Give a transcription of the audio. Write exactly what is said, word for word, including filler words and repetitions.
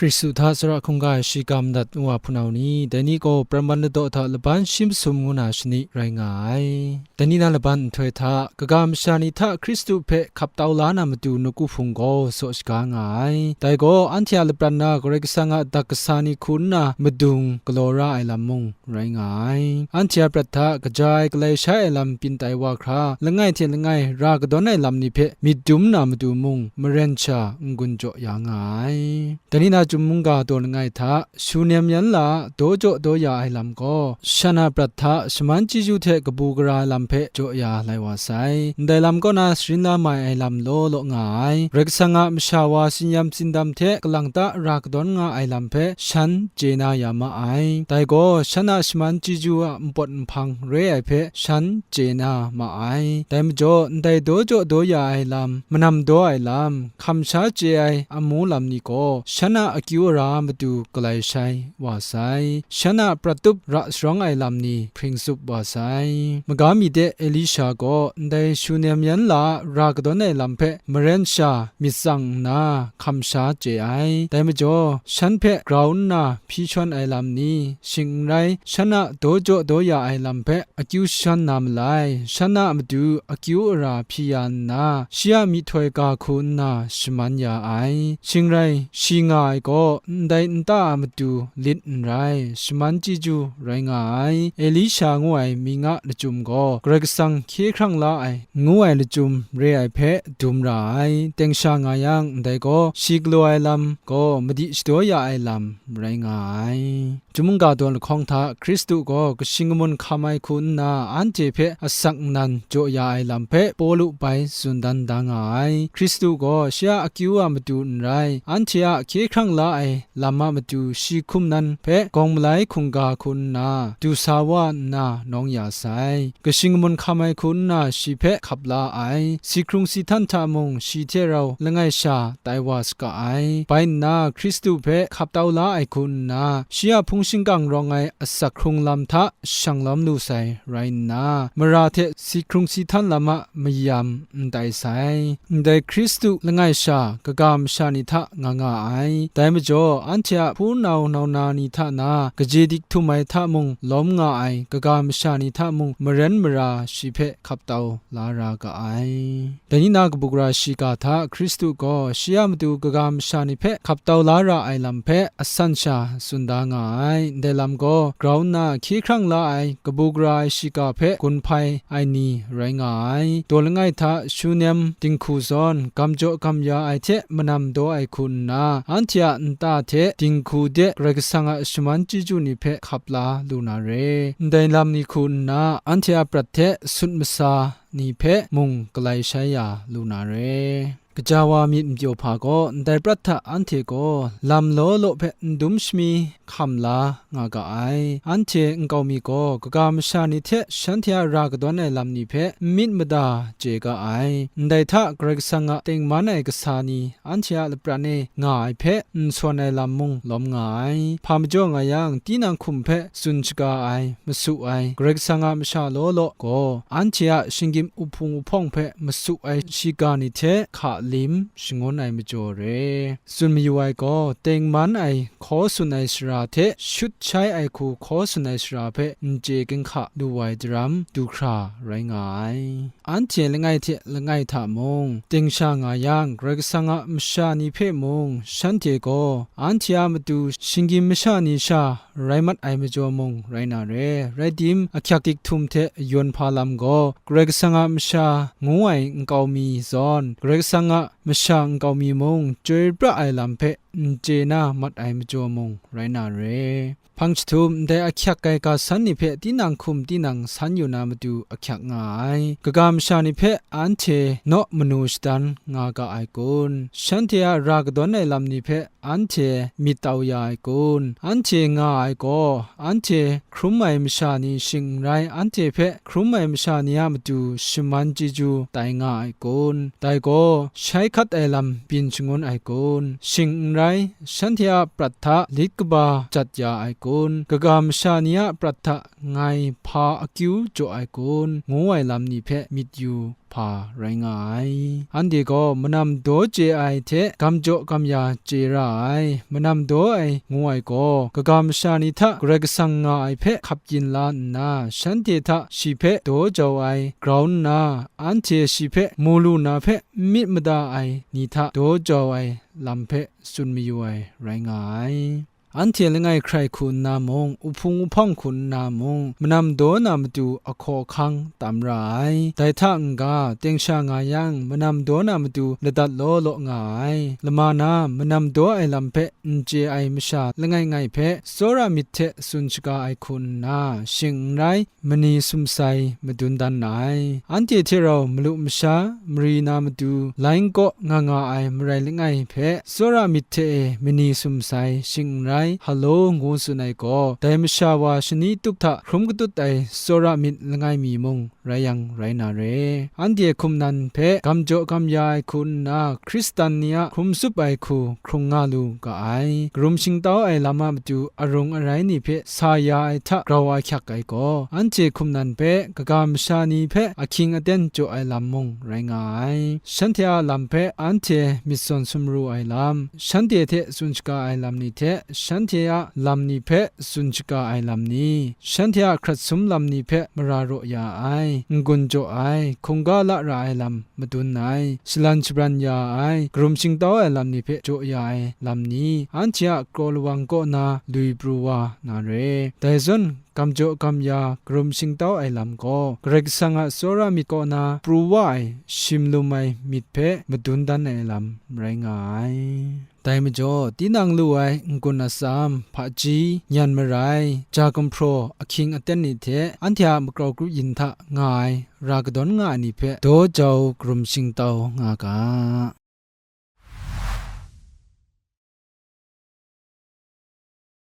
Hkristu hta tsara hkungga ai shiga madat nwa hpunau ni, dai ni gaw Praman ladaw hta laban shi masum ngu na shani rai nga ai. Dai ni na laban nhtoi hta, kaga masha ni hta Hkristu hpe hkap tau la na matu nawku hpung gaw saw shaga nga ai. Dai gaw anhte a lapran na Karai Kasang a dak kasa ni hku nna madung galaw ra ai lam mung rai nga ai. Anhte a prat hta kaja ai galai shai ai lam byin tai wa hkra, langai hte langai ra kadawn ai lam ni hpe myit dum na matu mung maren sha n-gun jaw ya nga ai. Dai ni na Chyum mungga daw langai hta, shu nem yan la daw jaw daw ya ai lam gaw, shan a prat hta shaman chyeju hte kabu gara ai lam hpe jaw ya lai wa sai. Ndai lam kaw na sharin la mai ai lam law law nga ai. Karai Kasang a masha wa tsin-yam tsindam hte kalang ta ra kadawn nga ai lam hpe shan chye na ya ma ai. Dai gaw, shan a shaman chyeju a npawt nhpang re ai hpe shan chye na ma ai. Dai majaw, ndai daw jaw daw ya ai lam, manam daw ai lam, hkam sha chye ai amu lam ni gaw, shan a akyu ara matu galai shai wa sai. Shan a prat tup ra sharawng ai lam ni hpring tsup wa sai. Maga mi de Elisha gaw ndai shu nem yan la ra kadawn ai lam hpe maren sha myit tsang nna hkam sha chye ai. Dai majaw, shan hpe grau nna hpyi shawn ai lam ni, shing n rai, shan a daw jaw daw ya ai lam hpe akyu shawn na malai, shan a matu akyu ara hpyi ya nna, shi a myihtoi ga hku nna shaman ya ai. Shing rai, shi nga ai gaw ndai nta a matu lit n rai, shaman chyeju rai nga ai. Elisha ngu ai mying a lachyum gaw Karai Kasang hkye hkrang la ai ngu ai lachyum re ai hpe dum ra ai. Teng sha nga yang, ndai gaw shi galaw ai lam gaw madi shadaw ya ai lam rai nga ai. Chyum mungga daw lahkawng hta Hkristu gaw kashi kamun hkam ai hku nna, anhte hpe asak nnan jaw ya ai lam hpe Pawlu bai tsun dan da nga ai. Hkristu gaw shi a akyu a matu n rai, anhte a hkye hkrang la ai lam a matu shi hkum nan hpe gawng malai hkungga hku nna, du sa wa nna nawng ya sai. Kashi kamun hkam ai hku nna shi hpe hkap la ai. Si hkrung si htan hta mung shi hte rau langai sha tai wa saga ai. Bai nna, Hkristu hpe hkap tau la ai hku nna, shi a hpung shingkang rawng ai asak hkrung lam hta shang lawm lu sai rai nna, mara hte si hkrung si htan lam a mayam n tai sai. Ndai Hkristu langai sha kaga masha ni hta nga nga ai. Dai majaw, anhte a hpunau nau na ni hta na, kaje dik htum ai hta mung lawm nga ai kaga masha ni hta mung maren mara shi hpe hkap tau la ra ga ai. Dai ni na kabu gara shiga hta Hkristu gaw shi a matu kaga masha ni hpe hkap tau la ra ai lam hpe asan sha tsun da nga ai. Ndai lam gaw grau nna hkye hkrang la ai kabu gara ai shiga hpe gun hpai ai ni rai nga ai. Daw langai hta shu nem dinghku zawn gam jaw gam ya ai hte manam daw ai hku nna, anhte a nta hte dinghku de Karai Kasang a shaman chyeju ni hpe hkap la lu na re. Ndai lam ni hku nna, anhte a prat hte sut masa ni hpe mung galai shai ya lu na re. Gaja wa myit n pyaw hpa gaw, ndai prat hta anhte gaw lam law law hpe n dum shami hkam la nga ga ai. Anhte nkau mi gaw kaga masha ni hte shanhte a ra kadawn ai lam ni hpe n myit mada chye ga ai. Ndai hta Karai Kasang a tengman ai kasa ni anhte a lapran e nga ai hpe n sawn ai lam mung lawm nga ai. Hpa majaw nga yang, tinang hkum hpe tsun shaga ai, masu ai, Karai Kasang a masha law law gaw, anhte a shinggyim uhpung uhpawng hpe masu ai shiga ni hte hka lim shangun ai majaw re. Tsun mayu ai gaw, tengman ai hkaw tsun ai sara hte shut shai ai hku hkaw tsun ai sara hpe n chye ginhka lu ai daram du hkra rai nga ai. Anhte langai hte langai hta mung, ding sha nga yang, Karai Kasang a masha ni hpe mung, shanhte gaw anhte a matu shinggyim masha ni sha rai mat ai majaw mung rai na re. Rai tim, ahkyak dik htum hte yawn hpa lam gaw, Karai Kasang a masha ngu ai nkau mi zawn, Karai Kasang a masha nkau mi mung chyoi pra ai lam hpe n chye na mat ai majaw mung rai na re. Hpang jahtum, ndai ahkyak ai ga san ni hpe tinang hkum tinang san yu na matu ahkyak nga ai. Kaga masha ni hpe anhte naw manu shadan nga ga ai kun? Shanhte a ra kadawn ai lam ni hpe anhte myit tau ya ai kun? Anhte nga ai gaw, anhte hkrum ai masha ni shing n rai, anhte hpe hkrum ai masha ni a matu shaman chyeju tai nga ai kun? Dai gaw, shai hkat ai lam byin shangun ai kun? Shing n rai, rai, shanhte a prat hta lit kaba jat ya ai kun, kaga masha ni a prat hta ngai hpa akyu jaw ai kun, ngu ai lam ni hpe myit yu hpa rai nga ai. Anhte gaw manam daw chye ai hte gam jaw gam ya chye ra ai. Manam daw ai ngu ai gaw, kaga masha ni hta Karai Kasang nga ai hpe hkap yin la nna, shanhte hta shi hpe daw jau ai grau nna, anhte shi hpe mu lu na hpe n myit mada ai ni hta daw jau ai lam hpe tsun mayu ai rai nga ai. Anhte langai hkrai hku nna mung, uhpung uhpawng hku nna mung, manam daw na matu ahkaw ahkang tam ra ai. Dai hta n-ga, teng sha nga yang, manam daw na matu ladat law law nga ai. Lama na, manam daw ai lam hpe n chye ai masha langai ngai hpe, tsawra myit hte tsun shaga ai hku nna, shing n rai, mani sumsai madun dan ai. Anhte hte rau malu masha, mari na matu, lain kaw nga nga ai marai langai hpe, tsawra myit hte e mani sumsai, shing n rai, halo ngu tsun ai gaw, dai masha wa shani tup hta hkrum katut ai tsawra myit langai mi mung rai yang rai na re. Anhte hkum nan hpe gam jaw gam ya ai hku nna, Hkristan ni a hkrum tsup ai hku hkrung nga lu ga ai. Karum shingtau ai lam a matu arung arai ni hpe sa ya ai hta grau ahkyak ai gaw, anhte hkum nan hpe kaga masha ni hpe ahkying aten jaw ai lam mung rai nga ai. Shanhte a lam hpe anhte myit sawn sumru ai lam, shanhte hte tsun shaga ai lam ni hte, shanhte a lam ni hpe tsun shaga ai lam ni, shanhte a hkrat sum lam ni hpe mara raw ya ai, n-gun jaw ai, hkungga la ra ai lam madun ai, shalan shabran ya ai, karum shingtau ai lam ni hpe jaw ya ai lam ni, anhte a kraw lawang kaw na lui pru wa na re. Dai zawn, gam jaw gam ya karum shingtau ai lam gaw, Karai Kasang a tsawra myit kaw na pru wa ai, shim lum ai myit hpe madun dan ai lam rai nga ai. Dai majaw, tinang lu ai n-gun atsam, hpaji, nyan marai, ja gumhpraw, ahkying aten ni hte, anhte a magrau grup yin hta nga ai, ra kadawn nga ai ni hpe daw jau karum shingtau nga ga.